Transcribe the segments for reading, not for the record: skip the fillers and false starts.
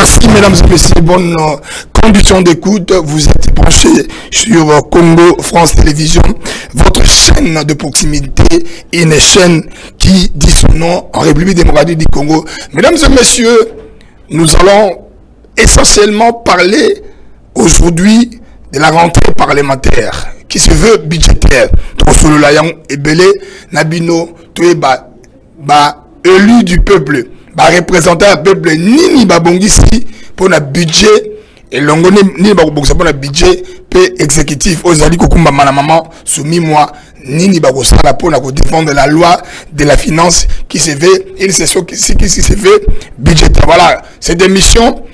Merci mesdames et messieurs, bonne condition d'écoute. Vous êtes branchés sur Congo France Télévisions, votre chaîne de proximité, une chaîne qui dit son nom en République démocratique du Congo. Mesdames et messieurs, nous allons essentiellement parler aujourd'hui de la rentrée parlementaire qui se veut budgétaire. Tosolola yango ebele na bino, toyeba ba élu du peuple, ba représentant ya peuple, nini babongisi mpona budget elongo, nini bakobongisa mpona budget mpe exécutif oyo ezali kokumbama na mama Suminwa, nini bakosala mpona kodéfendre la loi de la finance qui se veut une session qui se veut budgétaire. Voilà, cette émission,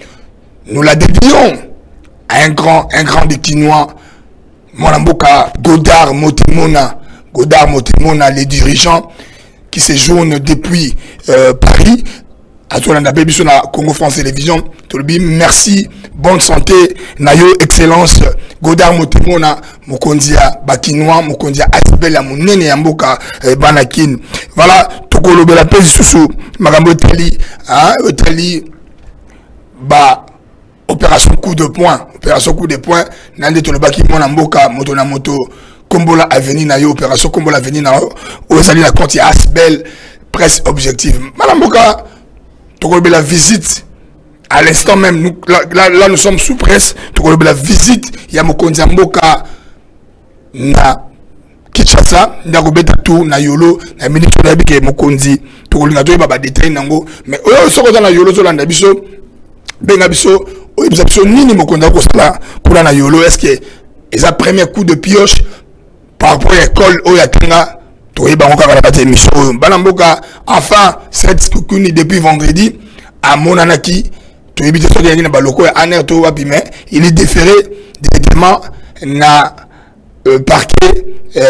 nous la dédions à un grand des Kinois, mwana mboka Godard Motemona. Godard Motemona, les dirigeants qui séjournent depuis Paris, azolanda mpe biso na Congo France Télévision. Tolobi merci, bonne santé na yo, excellence Godard Motemona, mokonzi ya Bakinois, mokonzi ya ASBL ya monene ya mboka bana Kine. Voilà, tokolobela mpe lisusu makambo etali ba opération coup de poing. Opération coup de poing na nde tolobaki, mwana mboka, moto na moto kombola avenir na yo. Opération kombola avenir na yo oyo ezali na compte ya ASBL Presse Objective. Mwana mboka, tokolobela visite à l'instant même. Nous, là, là, là, nous sommes sous presse. Tokolobela visite ya mokonzi ya mboka na Kinshasa, nde akobeta tour na Yolo na minute. Oyo nayebi ke mokonzi, tokolinga toyeba badétail nango. Mais oyo soki oza na Yolo, ozolanda biso, benga biso, oyebisa biso nini mokonzi akosala kuna na Yolo. Est ce que eza premier coup de pioche par rapport ya école oyo atenga? Toyeba yango kaka na kati ya émission oyo. Bana mboka, enfin Seth Kikuni, depuis vendredi amonanaki, toyebi te soki yangi na baloko ya ANR to wapi, mais il est déféré directement na parquet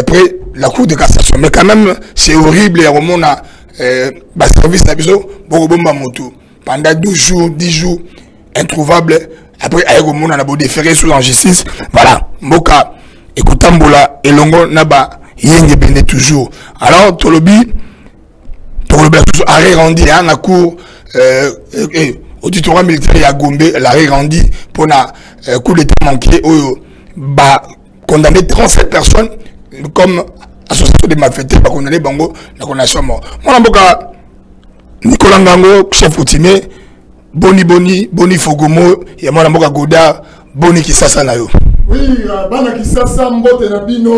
près la Cour de cassation. Mais quand même, c'est horrible ya komona baservice na biso bokobomba motu pendant 12 jours, 10 jours, introuvable, après aye komona na bodéféré sous en justice. Voilà, mboka ekotambola elongo na bayenge bende toujours. Alors tolobi, tokolobela toujours arrêt rendu na cour auditorat militaire ya Gombe, l'arrêt rendu mpona coup d'état manqué oyo ba condamné 37 personnes comme association de malfaiteurs, bakondamné bango na condamnation mort. Mwana mboka Nicolas Ngango, chef coutumier, boni boni boni fogomo ya mwana mboka Godard, boni Kisasa na yo? Oui, bana Kisasa, mbote na bino,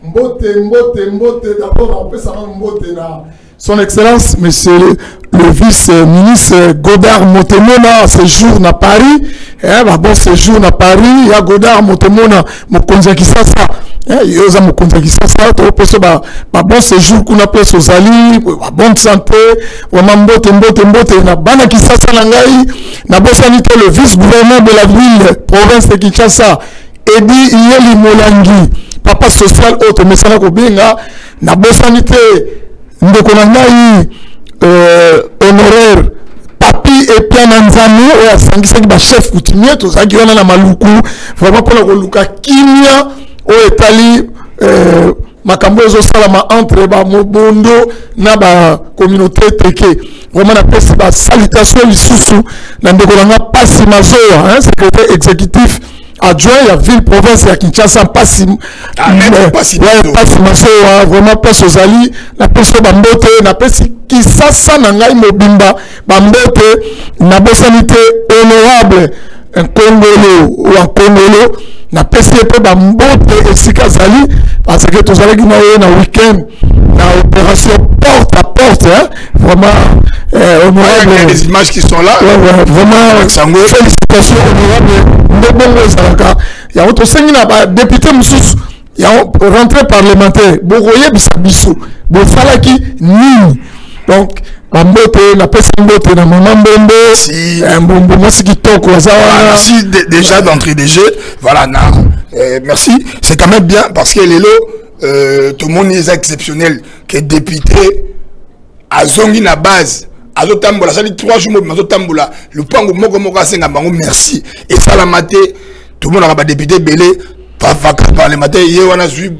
mbote, mbote, mbote. D'abord napesaka mbote na Son Excellence Monsieur le vice-ministre Godard Motemona, séjour na Paris. Eh, bah bon séjour na Paris ya Godard Motemona, mokonzi ya Kisasa. Eh, yo oza mokonzi ya Kisasa, topesa ba bon séjour kuna place ozali, ba bonne santé. Vraiment, mbote, mbote, mbote na bana Kisasa na ngai. Nabosani te le vice-gouverneur de la ville province de Kinshasa, Edi Iyeli Molangi, papa social oyo tomesana kobenga. Nabosani te ndeko na ngai honoraire Papi Epiana Nzambe oyo asangisaki bachef coutumier. Tozalaki wana na Maluku vraiment mpona koluka kimia oyo etali makambo oyo ezosalama entre bamobondo na bacommunauté teke. Vraiment, napesi basalutation lisusu na ndeko na nga Pasi Mazoa, hein, secrétaire exécutif adjoint ya ville province ya Kinshasa. Mpasi, Pasi Mazoa, vraiment, place ozali, napesi yo bambote. Napesi Kisasa na ngai mobimba bambote. Nabosani te honorable Nkongolo wa Nkongolo, napesi ye mpe bambote esika azali, parce que tozalaki na ye na week-end na opération porte à porte, hein? Vraiment, honorable. Il y a des images qui sont là. Ouais, vraiment, félicitations honorable. Nde bongo ezalaka yango. Tosengi na badéputé mosusu yango, rentrée parlementaire, bokoyebisa biso bosalaki nini. Donc bambote, napesi mbote na mama Mbombo. Si. Mbombo, mwasi kitoko, aza wana. Merci déjà d'entrée de jeu. Voilà, na, merci. C'est quand même bien parce que lelo, tout le monde est exceptionnel que député azongi na base, azotambola, asali 3 jours mobima, azotambola lupango moko moko, asenga bango merci. Esalama te. Tomonaka badéputé ebele, vacance parlementaire, ye wana zwi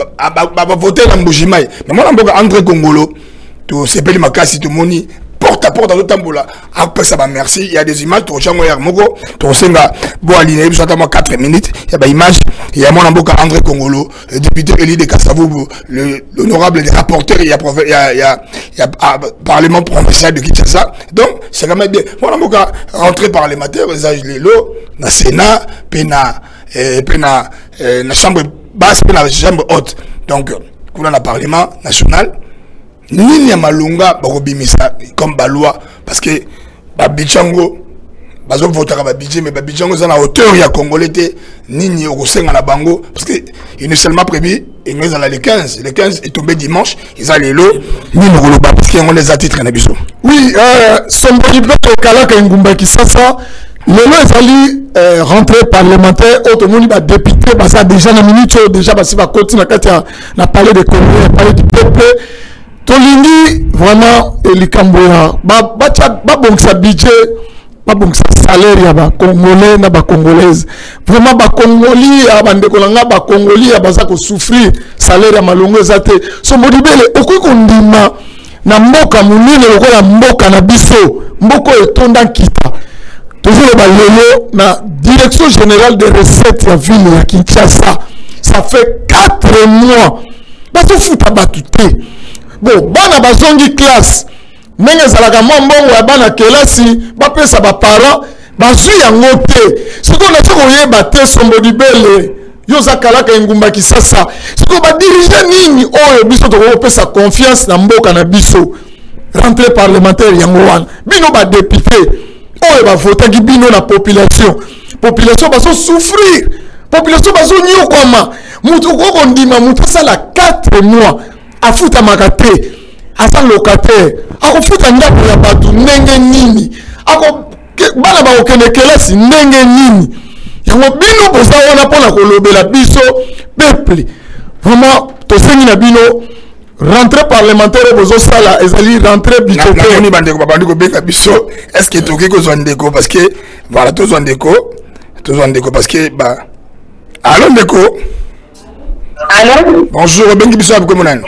bavote na Mbujimai. Mais mwana mboka André Kongolo, tosepeli makasi, tomoni porte. Porte à porte azotambola, apesa ba merci. Il y a des images, tokotyango yaka moko, tokosenga bo aline biso ata mwa 4 minutes ya ba image ya mwana mboka André Kongolo, député élu de Kasavubu, l'honorable rapporteur ya, ya, ya, ya parlement provincial de Kinshasa. Donc c'est quand même bien, mwana mboka rentrée parlementaire eza lelo na Sénat mpe na mpe na chambre basse mpe na chambre haute. Donc kuna na Parlement national, nini ya malonga bakobimisa comme baloi? Parce que babudget yango, bazovotaka babudget, mais babudget yango eza na hauteur ya Congolais te. Nini okosenga na bango? Parce que initialement prévu engo ezala le 15. Le 15 est tombé dimanche, eza lelo. Nini okoloba? Parce que yango nde eza titre na biso. Oui, Somboli mpe tokalaka engumba Kisasa. Lelo ezali rentrée parlementaire oyo tomoni badéputé baza déjà na minute oyo, déjà basi bakoti na kati ya na Palais de Congrès, Palais du Peuple. Tolingi vraiment likambo ya babongisa budget, babongisa salaire ya Bacongolais na Bacongolaise. Vraiment, Bakongoli ya bandeko na nga, Bakongoli ya baza kosouffrir, salaire ya malongo eza te. So Modibele, okoki kondima na mboka monene lokola mboka na biso, mboka oyo etonda nkita, tozoloba lelo na Direction générale de recette ya ville ya Kinshasa, ça fait 4 mois bazofuta bato te? Bon, bana bazongi classe, ndenge ezalaka, mwa mbongo ya bana kelasi bapesa baparent, bazwi yango te. Sikoyo naza koyeba te, Sombo Dibele, yo oza kalaka engumba Kisasa, sikoyo badirigeants nini oyo biso tokoki kopesa confiance na mboka na biso? Rentrée parlementaire yango wana, bino badéputé oyo bavotaki bino na population, population bazosouffrir, population bazonyokwama. Moto okoki kondima moto asala 4 mois afutamaka te, aza locataire, akofuta ndako ya bato ndenge nini? Bana bakokende kelasi ndenge nini? Yango bino boza wana mpona kolobela biso peuple. Vraiment, tosengi na bino, rentrée parlementaire oyo bozosala ezali rentrée budgétaire. Namoni bandeko babandi kobenga biso. Est ce que tokoki kozwa ndeko? Parce que voilà, tozwa ndeko, tozwa ndeko, parce que ba allo, ndeko. Allô. Bonjour, obengi biso wapi, kombo nani?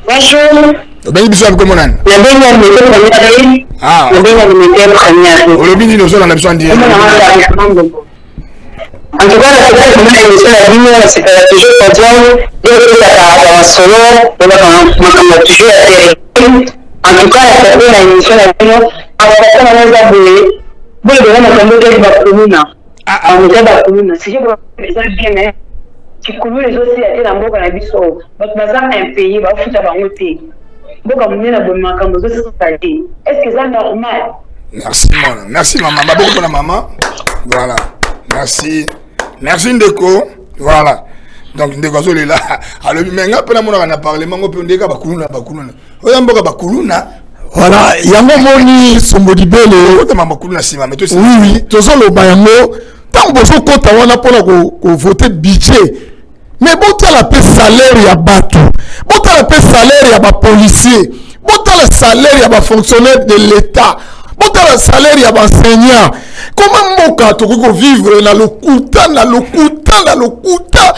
Bonjour. Obengi biso wapi, kombo nani? Nabengi ya Limete Première. Ah. Nabengi ya Limete Première. Olobi nini? Ozolanda biso en direct. En tout cas, nasepela komona émission na bino, nasepela toujours podium ndenge ezalaka bamasolo, olobaka makambo toujours ya tele. En tout cas, nasepela na émission na bino. Aspect nango eza boye boye, boza makambo etali bakuluna, eza bakuluna sike eza bien, mais kikuluna ezosila te na mboka na biso. Bato baza impayé, bafuta bango te. Mboka monene boye, makambo ezosila te. Est ce que eza normal? Merci mwana, merci mama, maboko mpona mama. Voilà, merci, merci ndeko. Voilà, donc ndeko azolela, alobi me nga mpe namonaka na parlement ngo mpe ndeka bakuluna, bakuluna oyo mboka bakuluna. Voilà, yango moni, Sombo Dibele. Otama bakuluna nsima me. Oui, tozoloba yango. Ntango bozokɔta wana mpona kovote budget, mais botala mpe salaire ya bato, botala mpe salaire ya bapolicier, botala salaire ya bafonctionnaire de l'État, botala salaire ya baenseignant. Koma mboka tokoki kovivre na lokuta, na lokuta, na lokuta?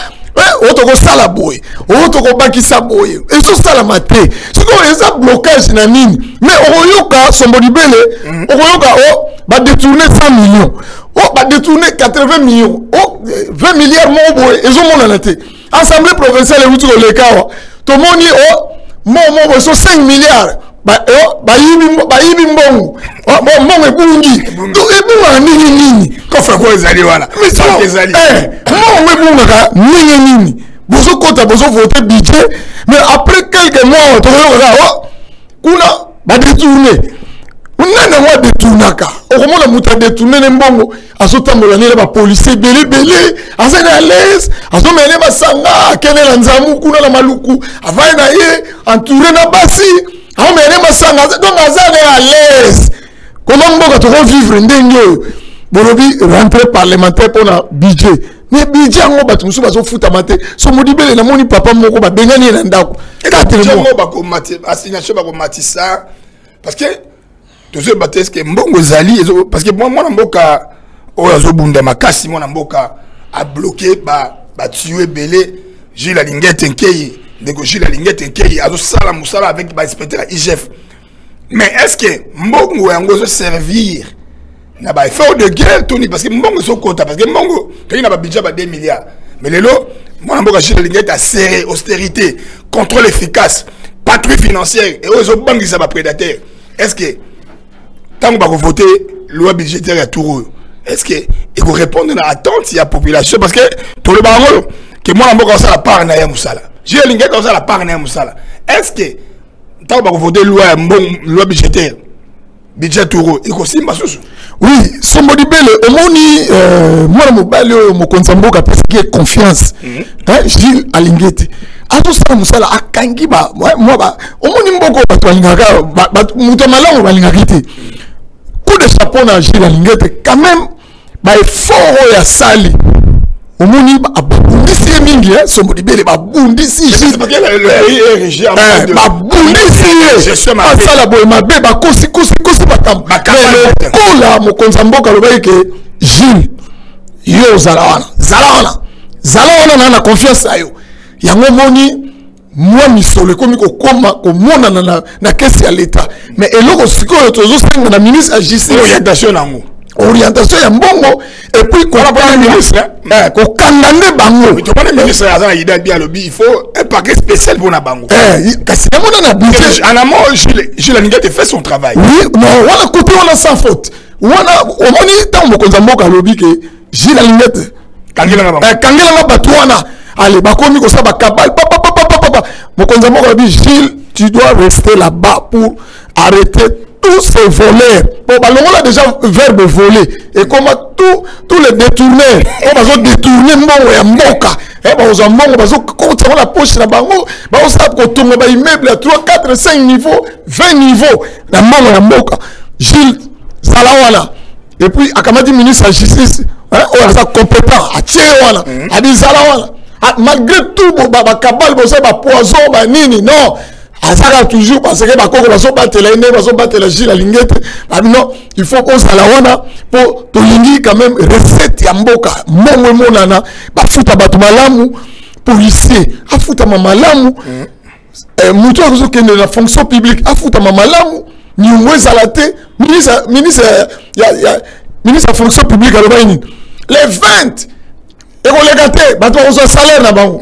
Oyo tokosala boye, oyo tokobakisa boye, ezosalama te. Sikoyo eza blocage na nini? Mais okoyoka, Sombo Dibele, okoyoka o badétourne 100 millions, o badétourne 80 millions, o 20 milliards moko boye ezomonana te. Assemblée provinciale euti koleka awa, tomoni o mbongo moko boye, so 5 milliards bayibi mbongo, mbongo ebungi. Ebungaka ndenge nini? Coffre ko ezali wana. Ezali mbongo ebungaka ndenge nini? Bozokota, bozovote budget, mais après quelques mois tokoyokaka kuna badétourne. Nani yango adétournaka? Okomona moto adétourne ne mbongo, azotambola nele bapolisier ebele ebele, aza na l'aise, azomela ne masanga, akende na nzamu kuna na Maluku, avai na ye entouré na basi, aomela ne masanga, donc aza ne à l'aise. Koma mboka tokovivre ndenge oyo? Bolobi rentrée parlementaire mpona budget, mais budget yango bato mosusu bazofutama te. So Modibele, namoni papa moko babengani ye na ndako. Assignation bakomatisa, parce que tozoyeba te est-ce mbongo ezali, parce que mwana mboka oyo azobunda makasi, mwana mboka abloqué batuyau ebele, Gilles Alingete Nkei, ndeko Gilles Alingete Nkei azosala mosala avec bainspecteur ya IGF. Mais est ce que mbongo yango ezoservir na baeffort de guerre toni? Parce que mbongo ezokota, parce que mbongo toyei na babudget ba 2 milliards, mais lelo mwana mboka Jules alingi ete aserré, austérité, contrôle efficace, patrouille financière e oyo ezobangisa baprédateur. Est ce que ntango bakovote loi budgétaire ya tour oyo, est ce que ekorépondre na attente ya population? Parce que toloba yango ke mwana mboka osala part na ye mosala, Jules alingi ete osala part na ye mosala. Est ce que ntango bakovote loi ya mbongo, loi budgétaire, budget tour ekosimba susu? Oui, Sombo Dibele, omoni mwana mobali oyo mokonzi ya mboka apesaki ye confiance, hein, Gilles Alingete azosala mosala, akangi ba mwa ba, omoni mboka oyo bato balingaka moto ya malamu balingaki te. Coup de chapeau na Gilles Alingete quand même, baeffort oyo asali. Omoni babundisi ye mingi, Sombo Dibele, babundisi, babundisi ye, asala boye mabe, bakosi kosi kosi makambo. Lokola mokonzi ya mboka alobaki ke Gilles, yo ozala wana, zala wana, zala wana, na confiance na yo. Yango omoni mwa misolo ekomi kokoma komonana na caisse ya leta. Mais eloko sikoyo tozosenga na ministre ya justice, orientation nango, orientation ya mbongo, et puis kokanga nde bango. Topana ministre aza na idée bien, alobi il faut un paquet spécial mpona bango. Kasi yango na budget. En amont, Jules Alingete fait son travail. Oui, non, wana côté wana sans faute. Wana omoni ntango mokonzi ya mboka alobi ke Jules Alingete, kangelanga bango, bato wana, ale bakomi kosala bakabale papapapapapa. Mokonzi ya mboka alobi: Gilles, tu dois rester là-bas pour arrêter tous ces voleurs. Bon, balongola déjà verbe voler et comment tous les détourneurs oyo bazodétourne mbongo ya mboka, bakozwa mbongo, bazokotisa ngo na poche na bango, bazosala kotonga baimmeuble ya 3, 4, 5 niveau, 20 niveau na mbongo ya mboka. Gilles, zala wana. Et puis akamati ministre ya justice oyo aza compétent, atie ye wana, abi zala wana malgré tout bakabale, bosala bapoison, banini, non, azaka toujours, parce que bakoko bazobatela ye ndenge bazobatela Gilles Alingete. Babi non, il faut kozala wana mpo tolingi quand même recette ya mboka, mbongo emonana, bafuta bato malamu, policier afutama malamu, moto azokende na fonction publique afutama malamu, niongo ezala te. Ministre ya fonction publique alobaki nini? Les 20 ekoleka te, bato bakozwa salaire na bango.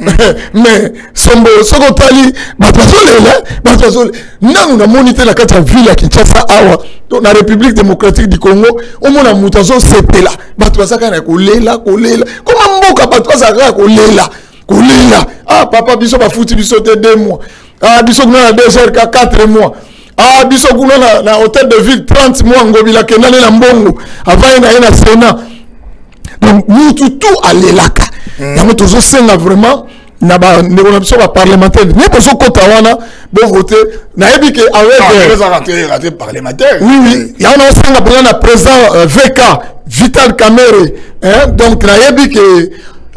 Mais Sombo, soki otali, bato bazolela, bato bazolela. Nanu namoni te na kati ya ville ya Kinshasa awa to na République démocratique du Congo, omona moto azosepela. Bato baza kaka na kolela, kolela. Koma mboka bato bazala kaka kolela, kolela. Ah papa, biso bafuti biso te 2 mois. Ah, biso kuna na 2 heures ka 4 mois. Ah, biso kuna na hôtel de ville 30 mois. Ngobila kendane na mbongo avant ye na ye na Sénat. Donc mutu tu alelaka. Yango tozosenga vraiment na bandeko na biso baparlementaire ne bozokɔta wana, bovote. Nayebi ke avec parlementaire, oui, yango naosenga mpenza na président VK Vital Kamerhe, hein? Donc nayebi ke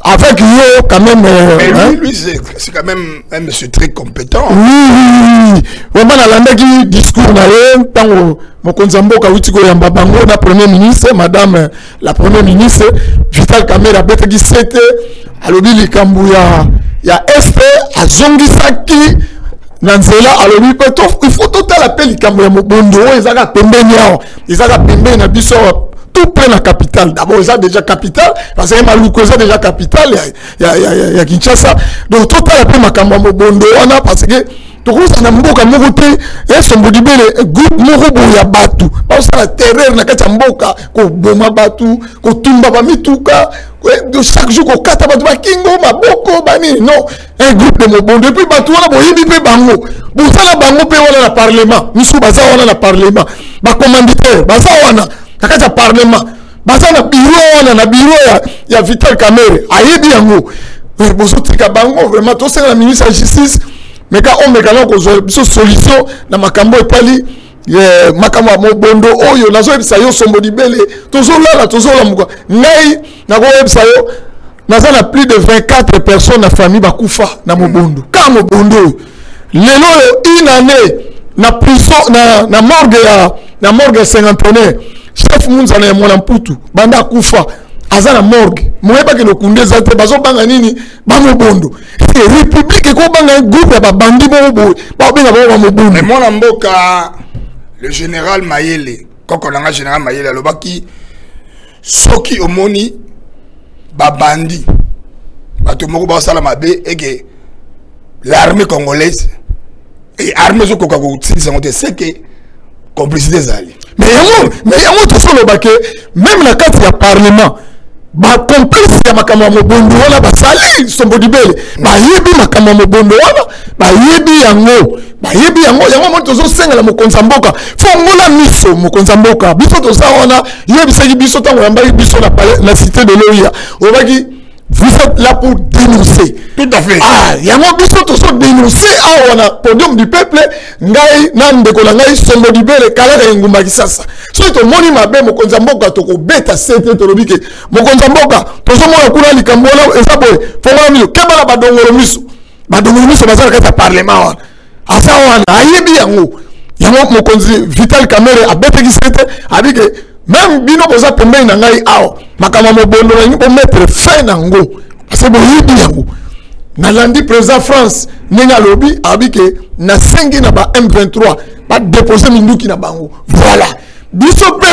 avec yo quand même. Mais lui, hein? Lui c'est quand même un monsieur très compétent. Oui. Vraiment, nalandaki discours na ye ntango mokonzi ya mboka awuti koyamba bango na premier ministre, madame la première ministre. Vital Kamerhe abetaki sete, alobi likambo ya Est, azongisaki na nzela. Alobi mpe il faut totala mpe likambo ya mobondo oyo ezaka pembeni awa, ezaka pembeni na biso awa, tout près la capitale. D'abord eza déjà capitale, parce que Maluku eza déjà capitale ya Kinshasa. Donc totala mpe makambo ya mobondo wana, parce que tokozala na mboka moko te, Sombo Dibele, groupe moko boye ya bato bazosala terreur na kati ya mboka, koboma bato, kotumba bamituka chaque jour, kokata bato bakingo, maboko, banini. Non, un groupe de mobondo. Et puis bato wana boyebi mpe bango, bozala bango mpe wana na parlement, misusu baza wana na parlement, bacommanditaire baza wana na kati ya parlement, baza na bureau wana, na bureau ya Vital Kamerhe, ayebi yango. Bozotika bango. Vraiment, tosenga na ministre ya justice, meka omeka na kozwa biso solution na makambo etali makambo ya mobondo oyo. Nazoyebisa yo, Sombo Dibele, tozolala, tozolamuka. Ngai nakoyebisa yo, naza na plus de 24 personnes na famille bakufa na mobondo, ka mobondo oyo. Lelo oyo une année na prison, na morgue ya na morgue ya cinquantenaire, chef Munzana ya Mwana Mputu, banda akufa aza na morgue, moyebaki lokunde eza te. Bazobanga nini? Bamobondo. République ekobanga groupe ya babandi moko boye, babenga bango bamobondo. Mwana mboka. Le général Mayele, koko nanga général Mayele alobaki soki omoni babandi bato moko basala mabe eke l'armée congolaise et armée ezokoka kosilisa yango te, c'est que complicité ezali. Mais yango tozoloba ke même na kati ya parlement, bacomplice ya makambo ya mobondo wana basali. Sombo Dibele, bayebi makambo ya mobondo wana, bayebi yango, bayebi yango. Yango moni tozosengela mokonzi ya mboka, fongola miso. Mokonzi ya mboka, biso toza wana. Yebisaki biso ntango oyambaki biso na palais, na cité de l'OUA, olobaki: "Vous êtes là pour dénoncer." Tout à fait. Ah, yango biso tozodénonce awa na Podium du Peuple. Ngai na ndeko na ngai Sombo Dibele, kalaka engumba Kisasa. Soki tomoni mabe, mokonzi ya mboka, tokobeta se te. Tolobi ke mokonzi ya mboka, tozomona kuna likambo wana eza boye, fongola miso, keba na badongolo miso. Badongolo miso baza na kati ya parlement wana, aza wana, ayebi yango. Yango mokonzi Vital Kamerhe abetaki se te, abi ke même bino boza pembeni na ngai awa, makambo ya mobondo nalingi bomettre fin na yango, parce que boyebi yango. Nalandi président France ndenge alobi, abi ke nasengi na ba M23 badépose minduki na bango. Voilà, biso mpe.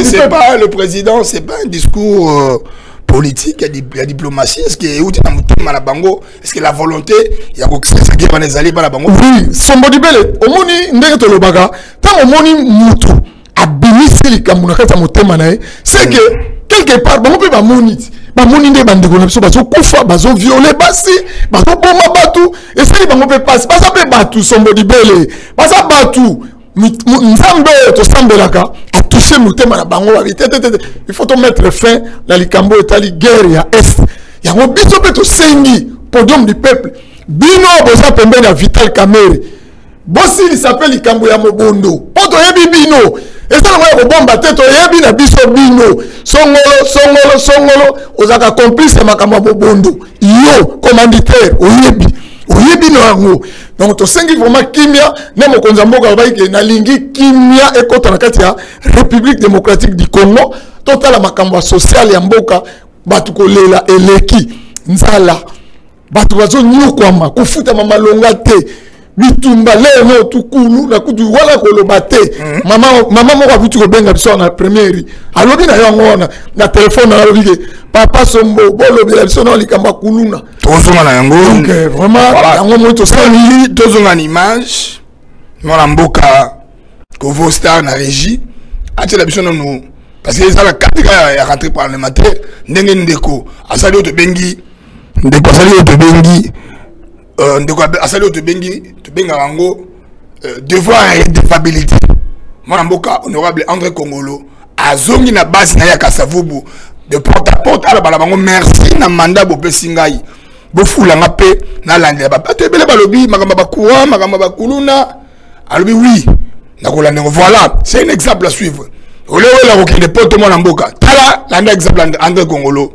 C'est pas le président, c'est pas un discours politique ya diplomatie. Est ce que euti na motema na bango? Est ce que la volonté ya kosilisa guerre wana ezali epa na bango? Oui, Sombo Dibele, omoni ndenge tolobaka, ntango omoni mutu abimisi likambo na kati ya motema na ye, c'est que quelque part bango mpe bamoni ti bamoni nde bandeko na biso bazokufa, bazoviole basi, bazoboma bato, esali bango mpe pasi. Baza mpe bato, Sombo Dibele, baza bato. Nzambe oyo tosambelaka atouche motema na bango, babi te te te, il faut tomettre fin na likambo oyo etali guerre ya Est. Yango biso mpe tosengi Podium du Peuple, bino boza pembeni ya Vital Kamerhe, bosilisa mpe likambo ya mobondo, mpo toyebi bino, eza nango ya kobomba te. Toyebi na biso bino, songolo songolo songolo, ozalaka complice ya makambo ya mobondo. Yo commanditaire, oyebi, oyebi na yango. Donc tosengi vraiment kimia. Nde mokonzi ya mboka alobaki ke nalingi kimia ekɔta na kati ya République démocratique du Congo. Totala makambo ya sociale ya mboka, bato kolela eleki, nzala, bato bazonyokwama, kofutama malonga te, bitumba lelo tukulu na kutu wana koloba te. Mama, mama moko akuti kobenga biso na première, alobi na yango wana na telefone, alobi ke papa Sombo, bolobela biso na likambo ya kuluna. Tozonga na yango. Donc vraiment, yango moi tosali. Tozonga na image. Mwana mboka Kovo Star na régie atiela biso nanu, parce que eza na kati kaka ya rentrée parlementaire, ndenge ndeko asali oyo tobengi, ndeko asali oyo tobengi, ndeko asali oyo tobengi, tobengaka yango devoir ya redevabilité. Mwana mboka honorable André Kongolo azongi na base na ye ya Kasavubu, de porte à porte, aloba na bango: "Merci na mandat bopesi ngai, bofulanga mpe nalandela." Bato ebele balobi makambo ya bacourant, makambo ya bakuluna, alobi oui, nakolanda yango. Voilà, c'est un exemple à suivre. Ole oyela kokende poto, mwana mboka, tala, landa exemple André Kongolo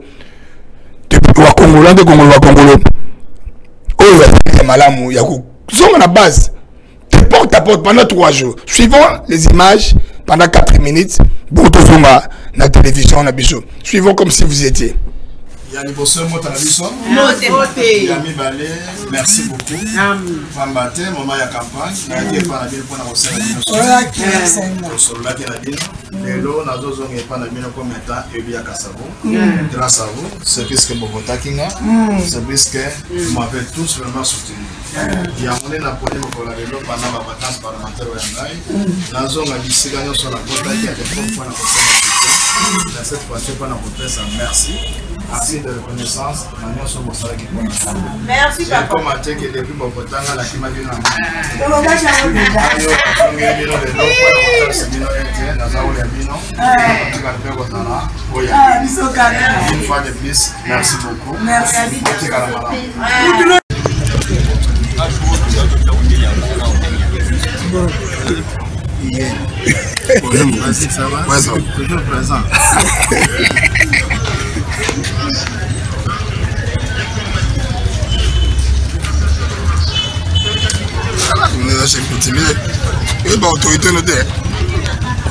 wa Kongolo, André Kongolo wa Kongolo, oyo azali ya malamu ya kozonga na base de porte à porte pendant 3 jours. Suivons les images pendant 4 minutes. Bongo tozonga na télévision na biso. Suivons comme si vous étiez. Ya liboso, mota na biso. Ya mibale, merci beaucoup, pamba te moment ya campagne nayaki epa na bino mpona kosala bino, tosololaki na bino. Lelo nazozonga epa na bino comme étant élu ya Kasavubu. Grâce à vous, c'est puisque bovotaki nga, c'est puisque vous m'avez tous vraiment soutenu. Yango nde naponi mokolo ya lelo, pendant bavacance parlementaire oyo ya ngai, nazonga bisika nyonso nakotaki ya l'époque mpona kosala soutien, na cette fois-ci mpona kopesa merci, signe de reconnaissance na nyonso bosalaki mpona. Ekoma te ke depuis bovotanga nakima bino, azongeli bino lelo mpona kotalisa bino ete naza oyo ya bino, kotikala mpe kozala oyo ya bino. Une fois de plus, merci beaucoup, kotikala malamu. Vas-y, ça va? Ouais, ça va. Toujours présent. Eza chef coutumier, oyeba autorité no te,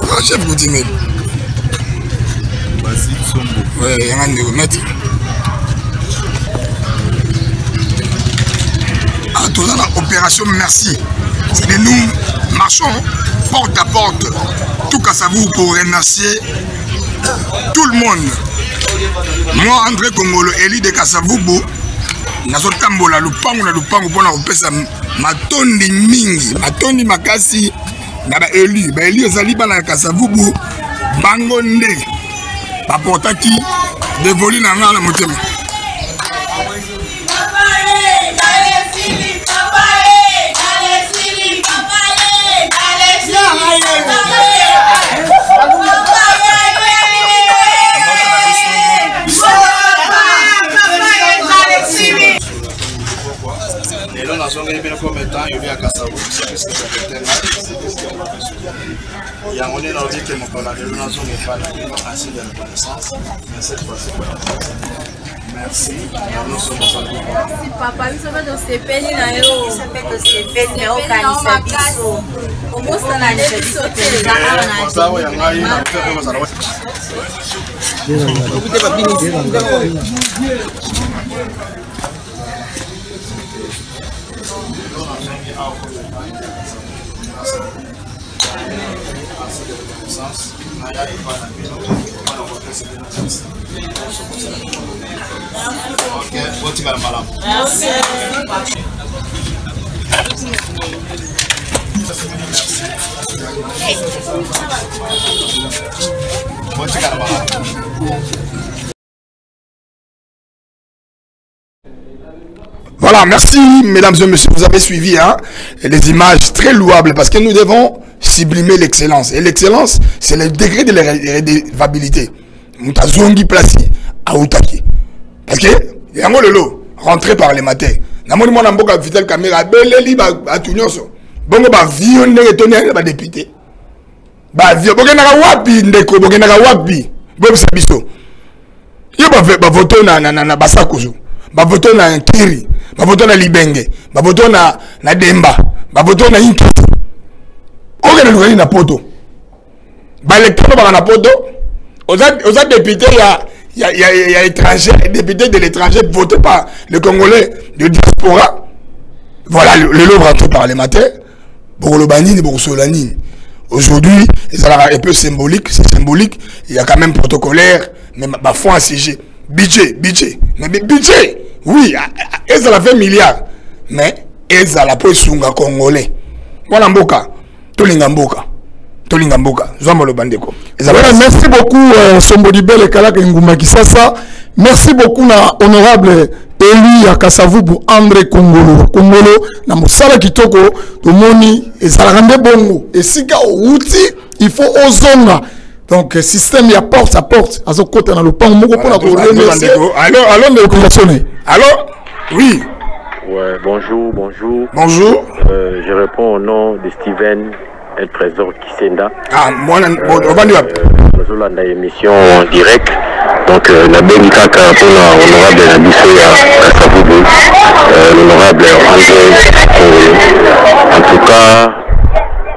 oza chef coutumier. Basile Sombo. Ouais, yanga ndeko maître. Ah, toza na opération merci, c'est de nous marchons. porte à porte, tout Kassavou pour remercier tout le monde. Moi, André Kongolo, élu de Kasavubu, nazotambola lupango na lupango mpona kopesa matondi mingi matondi makasi na baelu baelu ezali bana ya kasavubu bango nde baportaki devoli na ngai na motema. Lelo nazongeli bino comme étant élu ya Kasavubu, c'est puisque secrétaire c'est puisque yango nde nalobi ke mokolo na lelo nazonga epai na bino ainsi de reconnaissance, mais cette fois-ci merci nyonso bozali. Merci papa, biso mpe tosepeli na yo, biso mpe tosepeli na yo, okanisa biso, obosana nde biso te. Oza oyo ya ngai na mpe kozala. Botikala malamu. Botikala malamu. Voilà, merci mesdames et messieurs, vous avez suivi, hein, les images très louables parce que nous devons sublimer l'excellence. Et l'excellence, c'est le degré de l'irrédévabilité. Moutazongi plasi, aoutaki. Parce que, yango lelo, rentré parlementaire. Namoni mwana mboka Vital Kamerhe, beleli ba nyonso. Bongo ba vieux ndenge toni ba député. Ba vieux, bokendaka wapi ndeko, bokendaka wapi? Bobisa biso. Yo ba voto na Basakuzu. Bavoto na Nkiri, bavoto na Libenge, bavoto na Demba, bavoto na Inkiti. Okende lukani na poto. Ba électeur baka na poto, oza député ya étranger, député de l'étranger voté par le Congolais de diaspora. Voilà le lot rentré parlementaire. Bokoloba nini, bokosolola nini. Aujourd'hui, c'est un peu symbolique, c'est symbolique. Il y a quand même protocolaire, mais ba fonds assiégé. Budget, budget, mais budget, oui, ezala 20 milliards, mais ezala po esunga congolais. Voilà mboka, tolinga mboka, tolinga mboka. Zwa lo bandeko. Ezala. Voilà, merci beaucoup Sombo Dibele Kalaka Nguma Kisasa. Merci beaucoup na honorable élu ya Kasavubu André Kongolo. Kongolo na mosala kitoko tomoni ezalaka nde bongo. Esika outi, il faut ozonga. Donc système ya porte à porte azokota na lopango moko mpona Voilà, ko remercier. Bandeko. Allô, allô, ndeko. Population. Allô? Oui. Ouais, bonjour, bonjour. Bonjour. Je réponds au nom de Steven El Trésor Kisenda. Ah, moi, bon, on va dire. Nazolanda émission en direct. Donc, nabengi kaka mpona honorable na biso ya Kasavubu, l'honorable André Kongolo. En tout cas,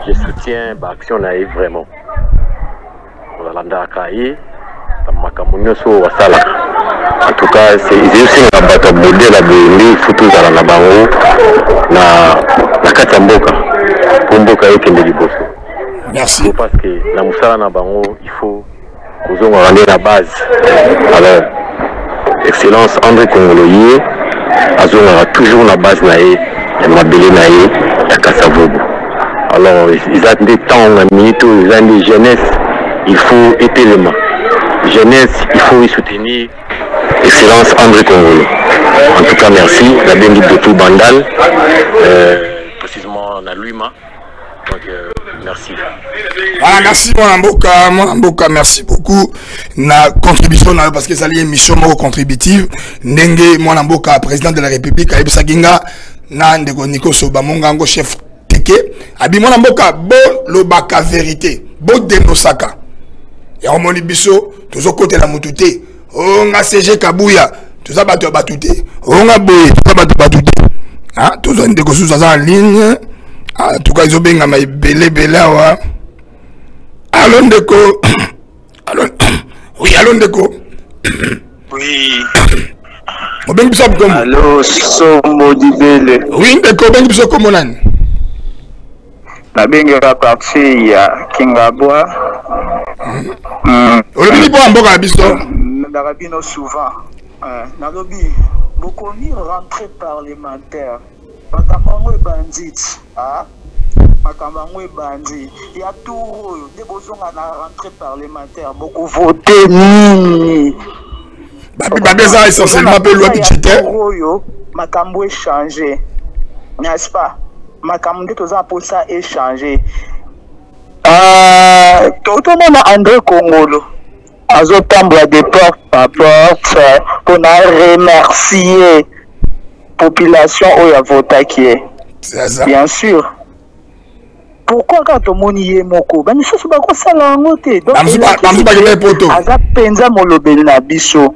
je soutiens ba action na ye vraiment. Nalandaka ye na makambo nyonso oyo asalaka. En tout cas, c'est ezosenga bato ya modèle ya boye nde faut tozala na bango na kati ya mboka mpo mboka ekende liboso. Merci. Faut parce que na mosala na bango, il faut kozongaka nde na base. Alors, excellence André Kongolo ye azongaka toujours na base na ye ya mabele na ye ya Kasavubu. Alors, eza nde ntango na minute oyo eza nde jeunesse, il faut etelema. Jeunesse, il faut y soutenir excellence André Kongolo. En tout cas, merci. Nabengi depuis Bandal, précisément na Luima. Donc, merci. Voilà, merci mon mboka, mon mboka, merci beaucoup na contribution na parce que ça lié mission moko contributive. Ndenge mon mboka président de la République ayebisaki nga na ndeko Nico Soba mongango chef teke abi mon mboka bo lobaka vérité, bo dénosaka. Ya omoni biso tozokotela mutu te. O nga CG Kabuya, toza bato ya bato te. O nga boye, toza bato ya bato te. Ah, toza ndeko susu aza en ligne. Ah, en tout cas, ezobengama ebele ebele awa. Allo ndeko. Allo. Oui, allo ndeko. Oui. Obengi biso kombo. Allo, Sombo Dibele. Oui, ndeko, obengi biso kombo nani? Nabengaka parti ya Kingabwa. Olobi nini mpo ya mboka na biso? Nalandaka bino souvent. Nalobi bokomi rentree parlementaire makambo yango ebandi ti ah makambo yango ebandi ya tour oyo nde bozonga na rentree parlementaire boko vote nini? Babi eza essentiellement mpe loi budgétaire. Oyo makambo echange, n'est-ce pas? Makambo nde toza mposa echange. Totomona André Kongolo azotambola de porte à porte mpona remercier population oyo avotaki ye. Bien sûr. Pourquoi kaka tomoni ye moko, bamisusu bakosala yango te? Aza mpenza molobeli na biso.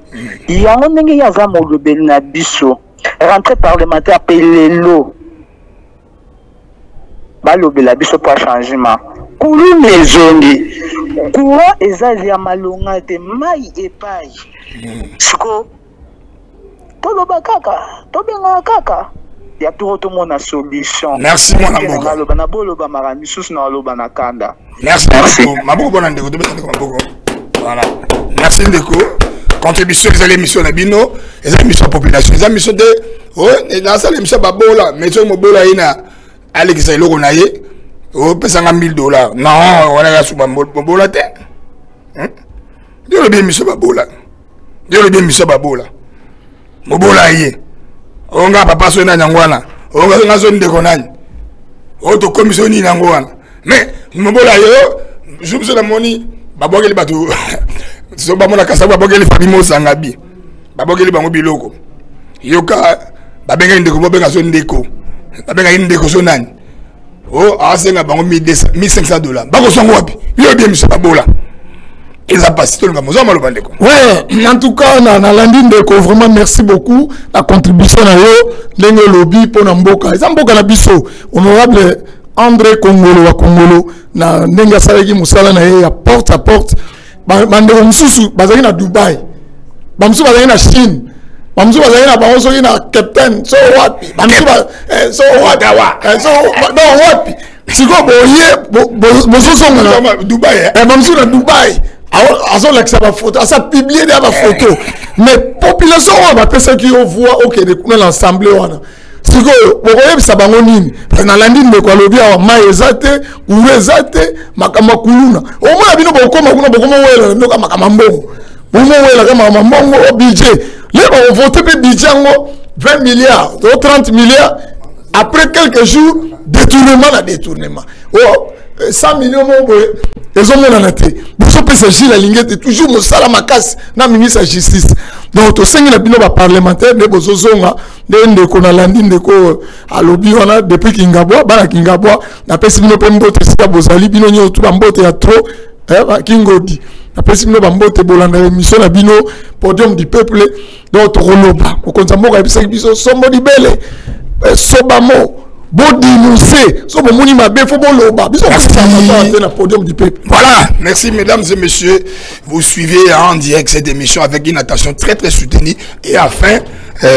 Yango ndenge ye aza molobeli na biso, rentrée parlementaire mpe lelo balobela biso mpo changement. Kuluna ezongi, courant eza ya malonga te, mai epai siko toloba kaka, tobengaka kaka ya toro tomona solution. Merci mwana mboka. Naloba na boloba maka misusu na aloba na kanda. Merci. Maboko bona ndeko, tobeta ndeko maboko. Voilà. Merci ndeko. Contribution ezali émission na bino, ezali émission ya population, eza émission te. Oh, nasala émission babola, mais soki mobola ye na alekisa eloko na ye, opesanga 1000 $. Non, wana ya suba mobola te. Nde olobi émission babola. Nde olobi émission babola. Mobola ye. Onga papa so nani yango wana. Onga nga so ndeko nani. O tokomi so nini yango wana. Mais mobola yo, jour biso namoni babwakeli bato so bamona kasa babwakeli famille mosanga bi. Babwakeli bango biloko. Yoka babengaki ndeko, bobenga so ndeko. Babengaki ndeko so nani. O asenga bango 1500 $. Bakosongo wapi? Yo bien miso babola. Eza pasi tolinga mozo maloba ndeko. Ouais, en tout cas na nalandi ndeko, vraiment merci beaucoup la contribution na yo ndenge olobi mpona mboka. Eza mboka na biso. Honorable André Kongolo wa Kongolo na ndenge asalaki mosala na ye ya porte à porte, bandeko mosusu bazalaki na Dubai, bamosusu bazalaki na Chine, bamosusu bazalaki na bango soki na Captain so wapi, bamosusu so wapi, so donc wapi. Sikoyo boye bozozonga na Dubai, bamosusu na Dubai azolakisa bafoto, asa publie deya bafoto. Mais population oyo bapesaki yo voix okende kuna na assemblée wana, sikoyo bokoyebisa bango nini? Nalandi ndeko alobi awa mai eza te, courant eza te, makambo ya kuluna. Omona bino bokoma kuna, bokoma wela ndoka makambo ya mbongo, bomowelaka makambo ya mbongo o budget. Le bakovote mpe budget yango 20 milliards to 30 milliards, après quelques jours détournement na détournement, oh 100 millions moko boye ezomonana te. Bozopesa Gilles alingi ete toujours mosala makasi na ministre ya justice. Donc tosengi na bino baparlementaire nde bozozonga, nde ndeko nalandi ndeko alobi wana depuis Kingabwa, bana Kingabwa napesi bino mpe mbote esika bozali, bino nyonso tu bambote ya trop. Kingodi napesi bino bambote, bolanda émission na bino Podium du Peuple. Donc tokoloba mokonzi ya mboka ayebisaki biso sombo libele sobamo bodénonce so bomoni mabe, fo boloba biso te na Podium du Peuple. Voilà, merci mesdames et messieurs, vous suivez en direct cette émission avec une attention très très soutenue. Et enfin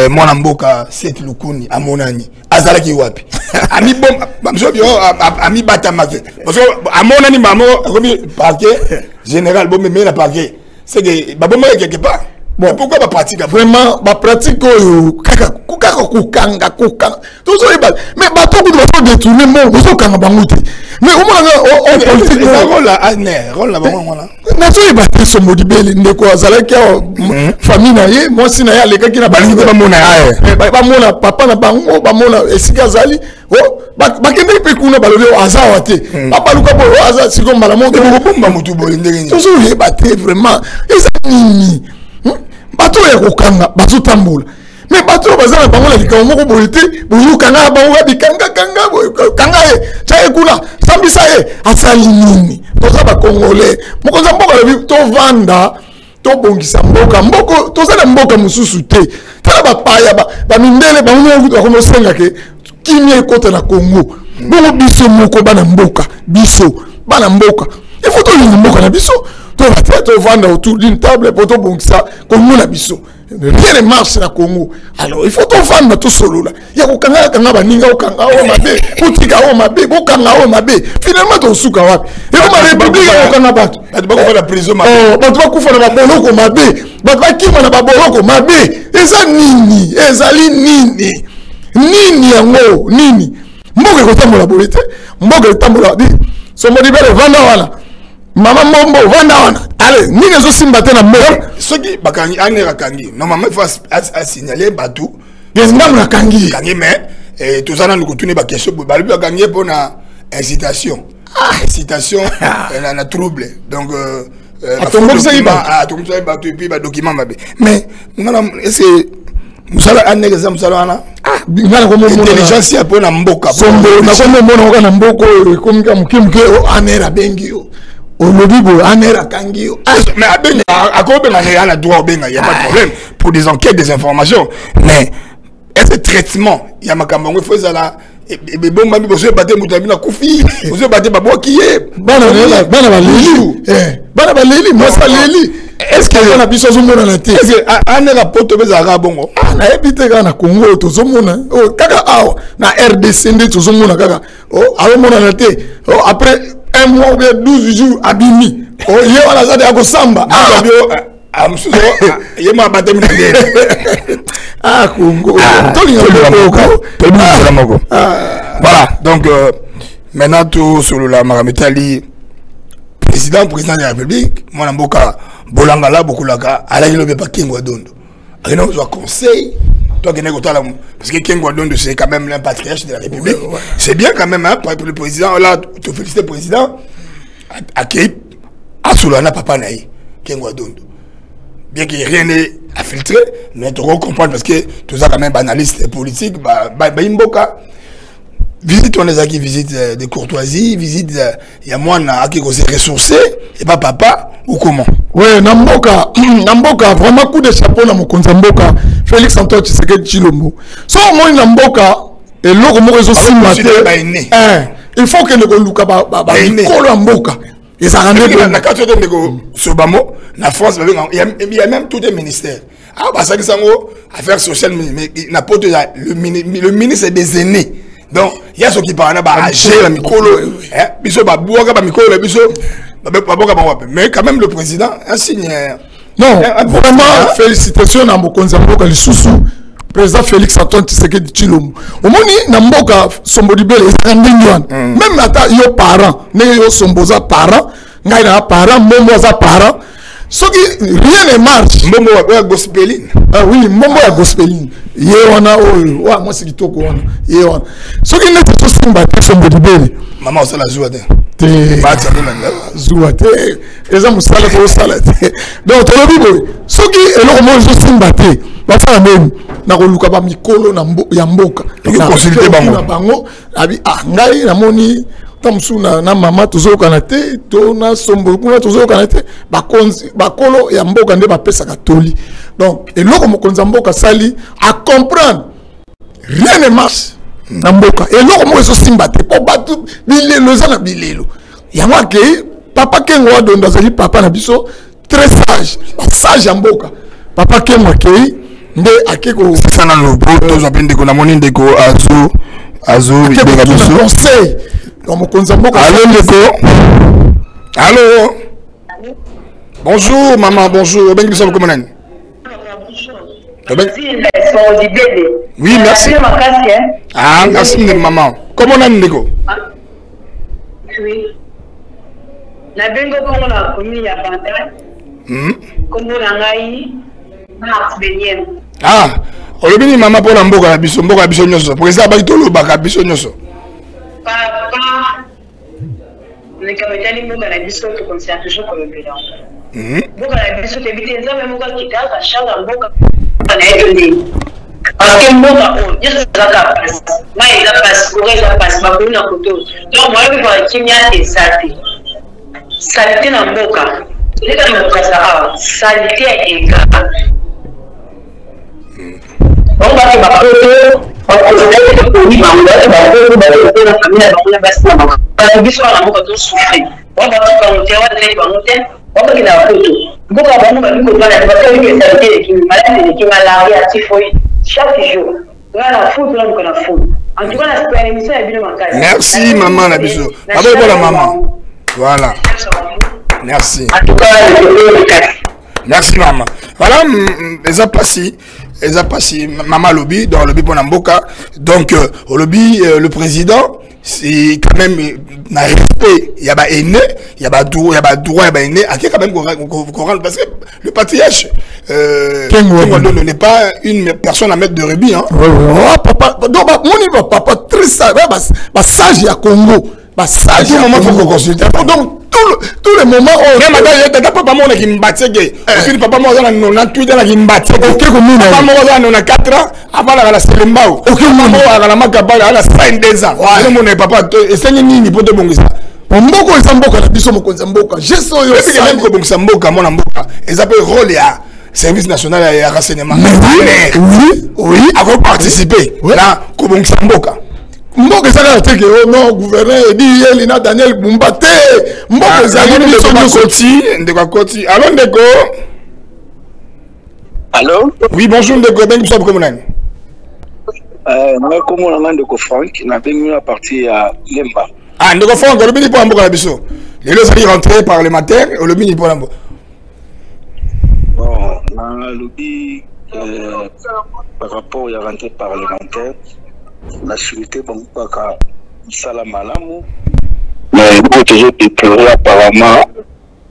mwana mboka Seth Lukuni amonani azalaki wapi? Amibatamaki parce que amonani mamo akomi parquet général, bomemei na parquet, c'est que babomaki quelque part. Bon, pourquoi bapratique? Vraiment bapratique oyo kaka kaka kokanga kokanga, tozoyeba. Mais bato kutu bazodétourne mbongo, bozokanga bango te. Mais omonanga rôle na bango wana. Nazoyeba te. Sombo libele ndeko azalaki awa, famille na ye, mwasi na ye alekaki na balingi te bamona ye. Bamona papa na bango, bamona esika azali. Bakendeki mpe kuna, balobi aza awa te, babaluka boye aza sikoyo mbala moko. Bokobomba motu boye ndenge nini? Tozoyeba te vraiment eza nini. Bato oyo ya kokanga bazotambola, mais bato oyo baza na bango na likambo moko boye te, boyokanga na bango bikangakanga, kanga ye, tia ye kuna, sambisa ye, asali nini? Toza bacongolais. Mokonzi ya mboka alobi tovanda, tobongisa mboka. Mboka toza na mboka mosusu te. Tala bapaya, bamindele, bango moko bakomi osenga ke kimia ekota na Congo. Bongo biso moko bana mboka, biso bana mboka, il faut tolinga mboka na biso, toba te tovanda autour d'une table po tobongisa Congo na biso. Rien ne marche na Congo. Alors il faut tovanda, tosolola ya kokanga kanga baninga, okanga oyo mabe, otika oyo mabe, bokanga oyo mabe. Finalement tosuka wapi? Ekoma république ya kokanga bato. Bato bakufa na prison mabe. Oh, bato bakufa na baboloko mabe, bato bakima na baboloko mabe. Eza nini? Ezali nini? Nini yango? Nini? Mboka ekotambola boye te. Mboka etambola di Sombo Dibele, vanda wana. Mama Mbombo, vanda wana. Ale nini ezosimba te na mboka? Soki bakangi ANR, akangi, normalement il faut asignaler bato. Ngambo nakangi. Kangi, mais toza nanu kotuni baquestion boye. Balobi bakangi ye mpona incitation na trouble. Donc Atombokisaki bato. Atombokisaki bato et puis badocument mabe. Mais ngana, est ce que mosala ANR eza mosala wana? Nga nakomomona Intelligence ya mpona mboka. Sombo, nakomomona kaka na mboka oyo ekomi ka moke moke. ANR abengi yo, olobi boye, ANR akangi yo. Mais abenga, akobenga, ya na droit obenga, y a pas de problème pour des enquêtes, des informations. Mais est ce que traitement ya makambo yango, il faut ezala ebombami? Bozoyeba te moto na bino akufi, bozoyeba te babwaki ye. Bana baleli, bana baleli, mwasi aleli. Est ce que na biso azomonana te? Est ce que ANR poto mpe ezalaka bongo? Nayebi te. Kaka na Congo oyo tozomona, kaka awa na RDC nde tozomona kaka azomonana te. Après un mois ou bien 12 jours, abimi. Ye wana aza te, akosamba. Mosusu ye mo abatemi na nde. Ah, Congo, tolinga moko. Voilà, donc maintenant tosolola makambo etali président de la République. Mwana mboka Bolangala Bokulaka alaki lobi epa Kengo ya Dondo, akende kozwa conseil to akende kotala, parce que Kengo wa Dondo, c'est quand même un patriarche de la République. C'est bien quand même, hein, pour le président là, to féliciter président. Akei asolola na papa na ye Kengo wa Dondo, bien que rien n'est à filtrer, mais tu comprendre, parce que toza quand même analyste politique bayimboka. Visite wana ezalaki visite de courtoisie, visite ya mwana aki kose ressourcer et pas papa, ou comment? Ouais, na mboka vraiment, coup de chapeau na mokonzi ya mboka Félix Antoine Tshisekedi Tshilombo. So omoni na mboka eloko moko ezosimba te, il faut kende koluka bamikolo ya mboka. Ezalaka nde na kati oyo, ndeko Sobamo. Na France il y a même tout un ministère. Ah, basakisa yango affaires sociales, mais na poto ya le ministre des aînés. Donc ya soki na baage, bamikolo biso babwaka, bamikolo na biso baboka bango wape? Mais quand même le président un signe. Non, vraiment, félicitations na mokonzi ya mboka lisusu, président Félix Antoine Tshisekedi Tshilombo. Omoni na mboka, Sombo Dibele, ezalaka ndenge wana. Même ata yo parent, ndenge yo Sombo oza parent, ngai na parent, Mbombo aza parent, soki rien ne marche. Mbombo ya gospeline. Ah oui, mbombo ya gospeline, ye wana oyo wa mwasi kitoko wana, ye wana. Soki neti tosimba te, Sombo Dibele. Mama, osala zuwa te. Te, zuwa te, eza mosala tozosala te. Donc tolobi boye, soki eloko moko ezosimba te, basala ndeni na koluka bamikolo ya mboka. Consulte bango. Abi ah, ngai namoni ta mosusu na mama tozoyokana te, to na Sombo kuna tozoyokana te. Bakonzi, bakolo ya mboka nde bapesaka toli. Donc eloko mokonzi ya mboka asali, acomprendre rien ne marche na mboka, eloko moko ezosimba te, mpo bato bilelo eza na bilelo. Yango akei. Papa Kengo wa Dondo azali papa na biso, très sage, basage ya mboka. Papa Kengo akei nde ake kosisa nano po tozwa mpe ndeko. Namoni ndeko azo benga biso. Conseil donc mokonzi ya mboka. Allo ndeko, allo, bonjour mama, bonjour. Obengi biso okoma nani? Oui, merci. Ah, merci maman. Comment nani ndeko? Oui. Nabengi bongo na commune ya Bandal. Kombo na ngai Mars Beniem. Ah, olobi nini mama mpona mboka na biso, mboka na biso nyonso? Président abaki tolobaka biso nyonso. Papa, likambo etali mboka na biso, tokontinua toujours kolobela yango. Mboka na biso, toyebi te Nzambe moko akita achange mboka na ye to ndeni, parce que mboka oyo nyonso ezaka pasi, mai eza pasi, courant eza pasi, bakoli na koto. Donc moyen vivre kimia eza te. Saleté na mboka eleka na mokasa awa, saleté ya eka bango bake bapoto, bakozalaki poni bango bake bapoto, bakote na famille na bango na basi na bango. Bato biso wana mboka tosouffrir, bango batuka bango te, wana bango te, bakokende na poto. Mboka bango bakoki kovanda te parce que oyebi salite eleki maladi eleki malaria typhoïde chaque jour nga na fulu naluka na fulu en tout cas na sepela na émission ya bino makasi. Merci maman na biso baboyi mpona maman voilà merci. En tout cas merci mama. Voilà, eza pasi, eza pasi mama alobi. Donc alobi mpona mboka. Donc olobi le président, c'est quand même na respect ya ba aîné, ya ba droit, ya ba droit ya ba aîné ake quand même ko parce que le patriarche Kengo n'est pas une personne à mettre de rébit, hein. Ouais, ouais. Oh, papa, donc ba moni ba papa très sage, ba, ba sage ya Congo, ba sage. Tout moment faut qu'on consulte. Donc tout le moment oh, même ata tata papa moko na Kimbanseke, osili papa moko aza na 98 ans na Kimbanseke, oke komona papa moko aza na 94 ans avandaka na Selembao, oke moko azalaka na Makaba aza na 52 ans. Omona papa esengi nini mpo tobongisa mboka? Eza mboka na biso, mokonzi ya mboka, geste oyo même kobongisa mboka, mwana mboka, eza mpe rôle ya service national ya renseignement. Oui. Akoparticiper na kobongisa mboka. Mboka eza kaka te ke oh non, gouverneur Eddy Iyeli na Daniel Bumba te. Mboka ezali biso nyonso. Akoti, ndeko akoti. Allo ndeko. Allo. Oui, bonjour ndeko, bengi biso bokomo nani? Ngai komona nga ndeko Frank, nabengi na partir ya Lemba. Ah, ndeko Frank, olobi nini mpo na mboka na biso? Lelo ezali rentrée parlementaire, olobi nini mpo na mboka? Bon, nalobi par rapport ya rentrée parlementaire, na souhaité bango kaka mosala malamu, mais eloko tozodéplorer, apparemment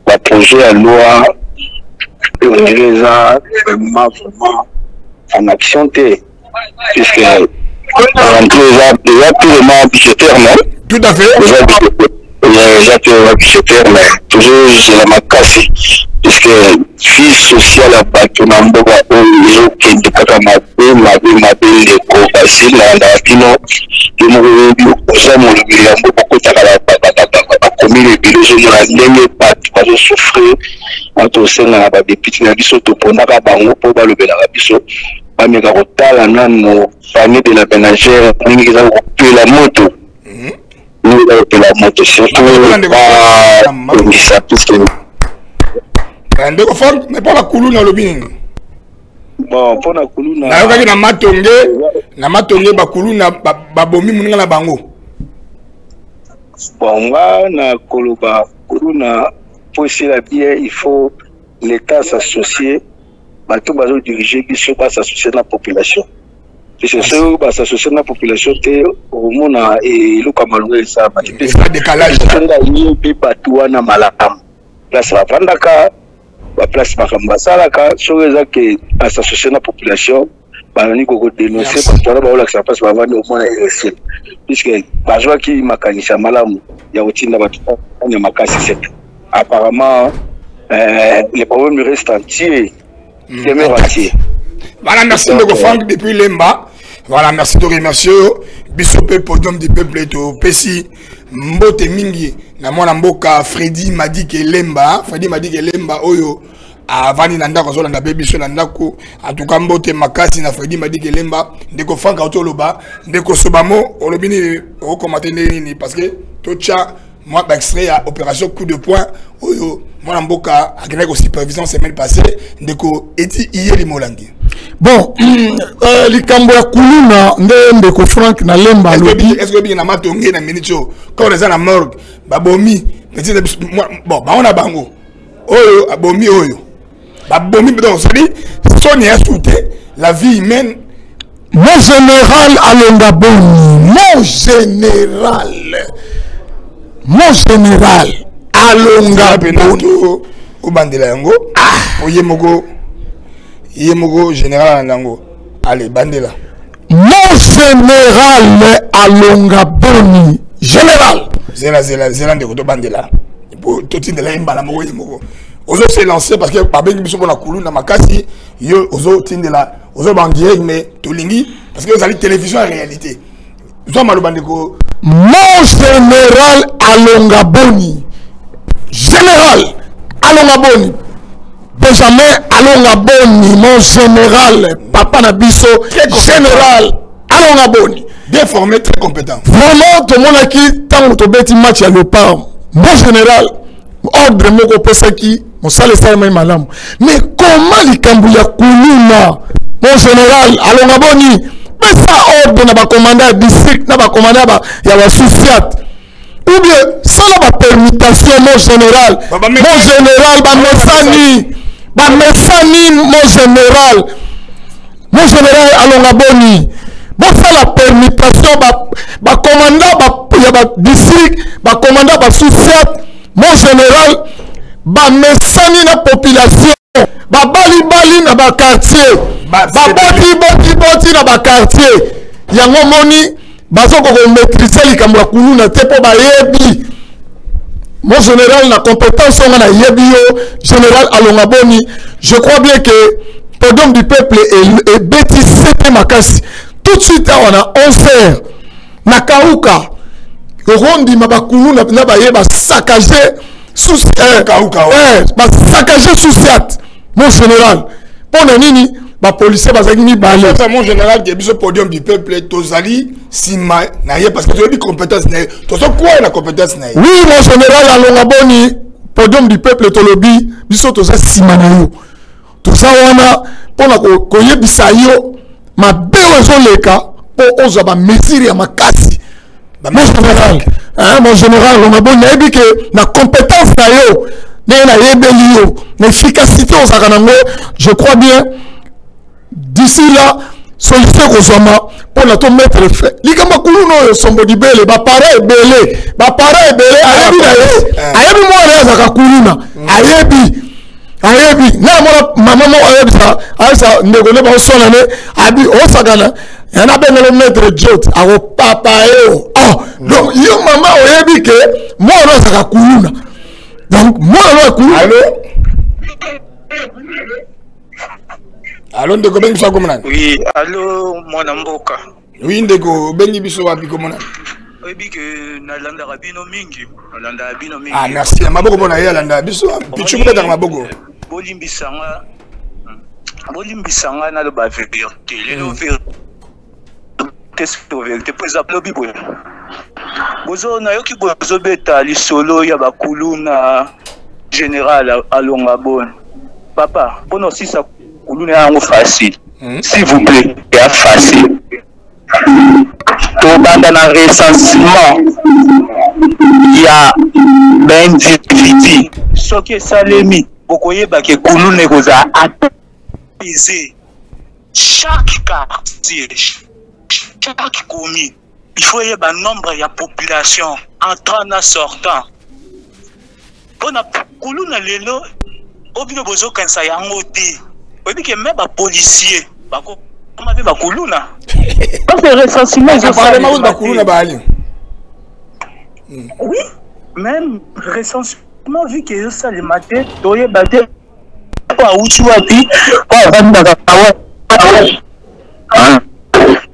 baprojet ya loi on dirait eza vraiment vraiment en action te, puisque rentrée eza déjà purement budgétaire, non? Tout à fait. Eza purement budgétaire, mais tozozela makasi puisque vie sociale ya bato na mboka oyo ezokende kaka mabe mabe mabe. Ndeko Basile, nalandaka bino, yo moko oyebi, oza molobeli ya mboka, okotaka bacommune ebele, ozomona ndenge bato bazosouffrir. Wana tosenga na badéputé na biso, topondaka bango mpo balobelaka biso, bameka kotala nano panier de la ménagère ndenge eza kopela moto, ndenge eza kopela moto, surtout babongisa puisque Ndeko Frank, mais mpo na kuluna olobi nini? Bon, mpo na kuluna, nayokaki na Matonge, na Matonge bakuluna babomi moninga na bango. Bon, nga na koloba kuluna mpo esila bien, il faut l'État s'associer, bato bazodirige biso bas'associer na population, puisque soki bas'associer na population te, okomona eloko ya malongo esalama te. Décalage. Ayebi bato wana malamu, place bavandaka, baplace makambo basalaka. Soki eza ke bas'associer na population, bazali kokodénoncer bato wana, baolakisa place bavandi, omona esili, puisque bazwaki makanisi ya malamu ya kotinda bato ya makasi sepe. Apparemment le problème reste entier, demeure entier. Voilà, merci ndeko Frank depuis Lemba. Voilà, merci de remercier biso mpe Podium du Peuple. Topesi mbote mingi na mwana mboka Fredi Madike Lemba, Fredi Madike Lemba oyo avandi na ndako, azolanda mpe biso na ndako. En tout cas mbote makasi na Fredi Madike Lemba. Ndeko Frank auti oloba, ndeko Sobamo, olobi nini? Okomate ndenge nini? Parce que totya mwa baextrait ya opération coup de poing oyo mwana mboka akendaki kosupervision semaine passée, ndeko Eddy Iyeli Molangi. Bon, likambo ya kuluna nde ndeko Frank na Lemba alobi. Est ce que obiki na Matonge na minute oyo, quand eza na morgue, babomi petit, bon, bango na bango, oyo abomi oyo babomi, donc c'est-à-dire soni ya su te, la vie humaine. Mon général Alonga Boni, mon général, mon général Alonga Boni. Obandela yango po ye moko, ye moko général alanda yango. Allez, bandela. Mon général Alonga Boni, général. Zela, zela, zela ndeko, tobandela po totindela ye mbala moko. Ye moko ozo se lancer parce que babengi biso mpona kuluna makasi, yo ozotindela, ozoba en direct, mais tolingi parce que ozali télévision ya réalité. Zwa maloba, ndeko. Mon général Alonga Boni, général Alonga Boni, Benjamin Alonga Boni, mon général, papa na biso, général Alonga Boni. Bien formé, très compétent. Vraiment, tomonaki ntango tobeti match ya Léopard, mon général, ordre moko opesaki. Mosala esalemaki malamu. Mais comment likambo ya kuluna, mon général Alonga Boni, pesa ordre na bacommandant ya district na bacommandant ya basous-ciat ou bien sala bapermutation, mon général, mon général, bamesani, bamesani, mon général, mon général Alonga Boni, bosala permutation, bacommandant ya badistrict, bacommandant basous-ciat, mon général, bamesani na population, babalibali na baquartier, babotibotiboti na baquartier. Yango moni bazokoka komaîtrise likambo ya kuluna te, mpo bayebi, mon général, na compétence onga nayebi yo, général Alonga Boni. Je crois bien que Podium du peuple ebeti sete makasi tout de suite awa na 11 heures na Kauka, okondima bakuluna na baye basaccage sous basaccage sous-ciat, mon général. Mpo na nini bapolicier bazalaki mibale? Mon général, ke biso Podium du peuple tozali nsima na ye parce que toyebi compétence na ye, tozokwaya na compétence na ye. Oui, mon général Alonga Boni, Podium du peuple tolobi biso toza nsima na yo, toza wana mpona koyebisa yo mabe oyo ezoleka mpo ozwa bamesure ya makasi, mon général. Hein, mon général Alonga Boni, nayebi ke na compétence na yo, ndenge nayebeli yo na efficacité ozalaka nango, je crois bien d'ici là solution ekozwama mpona tomettre fin likambo ya kuluna oyo. Sombo dibele, bapara ebele, bapara ebele, ayebi na ye, ayebi mwana ye azalaka kuluna, ayebi, ayebi. Nga namona mama moko ayebisa, ayebisa ndeko nde baoswana ne abi osakana ya nabengelo maître Jot akopapa yo. Oh, donc yo mama oyebi ke mwana azalaka kuluna, donc mwana oyo kuluna. Allo, allo, ndeko, obengi biso akomona? Oui, allo, mwana mboka. Oui, ndeko, obengi biso wapi, komona? Oyebi ke nalandaka bino mingi, nalandaka bino mingi. Ah, merci na maboko mpona ye alandaka biso. Pichu, kobetaka maboko. Bolimbisanga, bolimbisanga, naloba vérité lelo, vérité sur vérité, mpo eza lobi boye. Bozo nayoki bozobeta lisolo ya bakuluna. Général Alonga Boni, papa, mpona osisa kuluna yango facile, s'il vous plaît, ya facile. Tobanda na recensement ya baindividu. Soki esalemi, bokoyeba ke kuluna ekozala apaisé. Chaque quartier, chaque commune, il faut yeba nombre ya population entrant na sortant, mpona kuluna lelo oyo bino bozokanisa yango te. Oyebi ke me bapolicier bakoma mpe bakuluna, parce que recensement ezosalema. Bakuluna baali. Oui, même recensement, vu ke ezosalema te, toyeba te po awuti wapi, po avandaka wapi.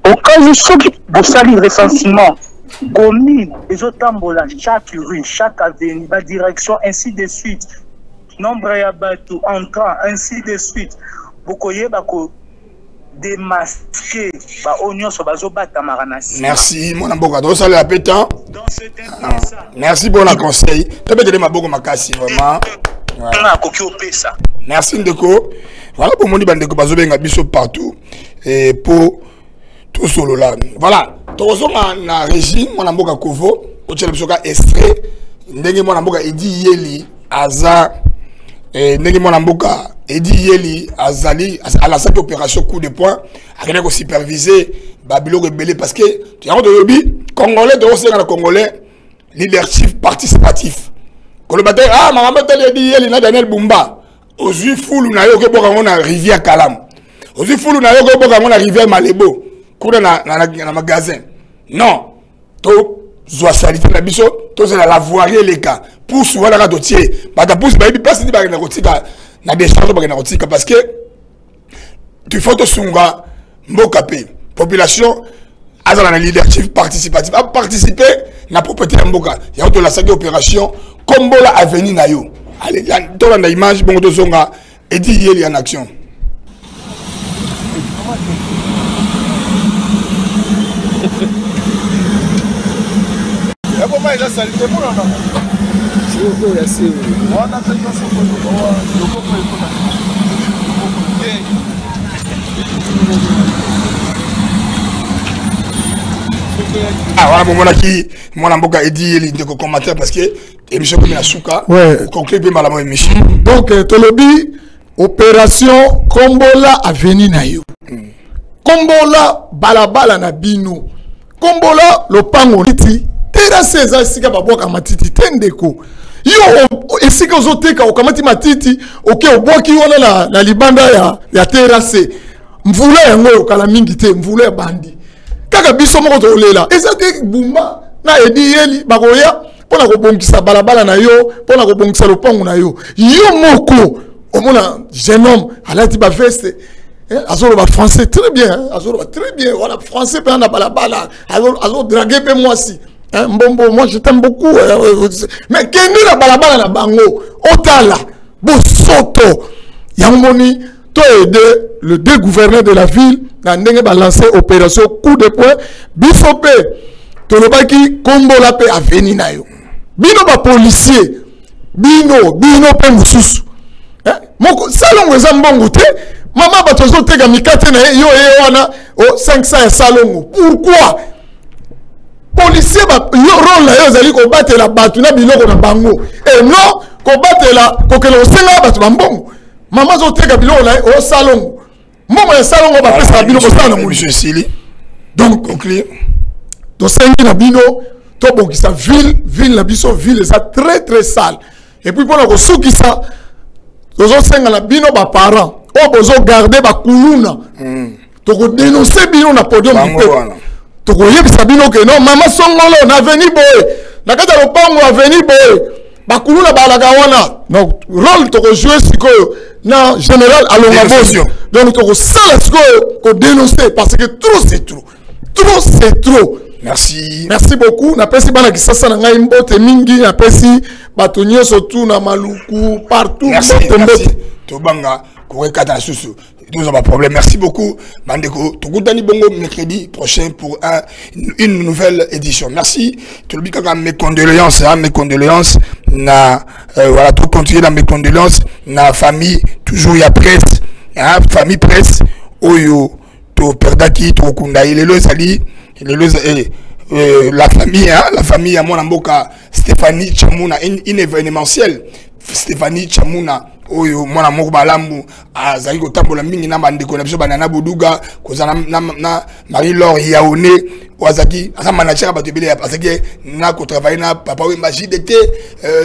Au cas où soki bosali recensement, commune ezotambola chaque rue, chaque avenue, badirection, ainsi de suite, nombre ya bato entrant, ainsi de suite, bokoyeba ko démasquer baoyo nyonso bazobatamaka na nsima. Merci, mwana mboka, tozosalela mpe temps. Merci mpona conseil, tobetele maboko makasi vraiment. Akoki opesa. Merci, ndeko. Voilà, bomoni bandeko bazobenga biso partout po tosolola. Voilà, tokozonga na régie. Mwana mboka Kovo, otiela biso ka extrait ndenge mwana mboka Edi Yeli aza, ndenge mwana mboka Edi Yeli azali alasaki opération coup de poing, akende kosupervise babiloko ebele, parce que yango toyobi congolais, tokosenga na congolais leadership participatif. Koloba te, ah, makambo etali Edi Yeli na Daniel Bumba, ozwi fulu na yo, okeboka yango na rivière Kalamu, ozwi fulu na yo, okeboka yango na rivière Malebo kuna na magasin. Non, tozwa saleté na biso, tozala la voirie eleka pusu wana kaka totie bato pusu, bayebi place nini bakenda kotika na décharge, bakenda kotika, parce que il faut tosunga mboka mpe population azala na leadership participatif, aparticipe na propriété ya mboka. Yango tolasaki opération kombola avenue na yo. Allez, tolanda image, bongo tozonga. Edi Yeli en action. Yakoma eza saleté monana. Ah, wana bomonaki mwana mboka edi yeli ndeko commentaire parce que émission komi na suka conclure mpe malamu émission. Donc tolobi opération kombola avenue na yo, kombola balabala na bino, kombola lopango. Titi terrasse eza esika babwaka matiti te. Ndeko, yo esika ozoteka, okamati matiti, oke obwaki wana na libanda ya terrasse. Mvula yango oyo kala mingi te, mvula ebandi kaka, biso moko tokolela. Eza te Bumba na Edi Yeli bakoya mpona kobongisa balabala na yo, mpona kobongisa lopango na yo. Yo moko omona jeune homme alati baveste, azoloba français très bien, azoloba très bien wana français mpe na balabala, azodraguer mpe mwasi, mbombo, moi je t'aime beaucoup. Mais kende na balabala na bango, otala bosoto yango. Moni to aider le deux gouverneurs de la ville na ndenge balancer opération coup de poing. Biso mpe tolobaki kombola mpe avenue na yo. Bino bapolicier, bino mpe mosusu moko salongo eza mbongo te. Mama, bato azoteka mikate na ye, yo ye wana o 500 ya salongo, pourquoi? Policier, yo rôle na yo ezali kobatela bato na biloko na bango e non kobatela kokende kosenga bato bambongo. Mama azoteka biloko na ye, o salongo, mbongo ya salongo bapesaka bino kosala na molio esili. Donc tosengi na bino tobongisa ville na biso. Ville eza très très sale. Et puis mpona kosukisa, tozosenga na bino baparent oyo bozogarder bakuluna, tokodénoncer bino na podium du peuple. Tokoyebisa bino ke non, mama songolo na avenue boye, na kati ya lopango avenue boye, bakuluna balaka wana. Donc rôle tokojouer sikoyo na général Alonga Bosi, donc tokosala sikoyo kodénoncer parce que trop c'est trop, trop c'est trop. Merci. Merci beaucoup. Napesi bana Kisasa na ngai mbote mingi, napesi bato nyonso tu na Maluku partout mbote, mbote. Tobanga kokekata na susu, tozwa baproblème. Merci beaucoup bandeko, tokutani bongo mercredi prochain pour une nouvelle édition. Merci. Tolobi kaka mes condoléances, hein, mes condoléances na voilà, tocontinue na mes condoléances na famille toujours ya presse, hein, famille presse oyo toperdaki. Tokokunda ye lelo, ezali lelo la famille, hein, la famille ya mwana mboka Stéphanie Chamuna, une événementielle. Stéphanie Chamuna oyo mwana moko malamu, azali kotambola mingi na bandeko na biso banana Boduga, kozala na Marie Laure Yaone oyo azalaki aza manager ya bato ebele, azalaki na kotravailler na Papa Wemba, JDT,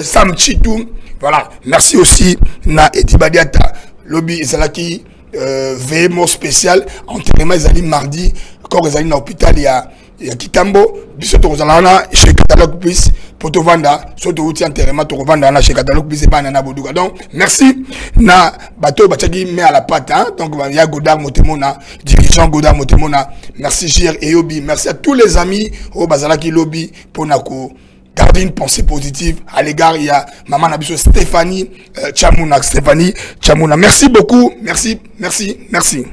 Sam Chitu. Voilà, merci aussi na Edi Badiata. Lobi ezalaki veillée spécial, enterrement ezali mardi, corps ezali na hôpital ya Kitambo. Biso tokozala wana chez Catalogue Plus po tovanda. So touti enterrement, tokovanda wana chez Catalogue Plus ebana na Boduka. Donc merci na bato oyo batiaki main à la pâte, hein? Donc ya Godard Motemona, dirigeant Godard Motemona, merci JR Eyobi, merci à tous les amis oyo bazalaki lobi mpona ko garder une pensée positive à l'égard il y a maman na biso Stéphanie Chamuna, Stéphanie Chamuna. Merci beaucoup, merci, merci, merci.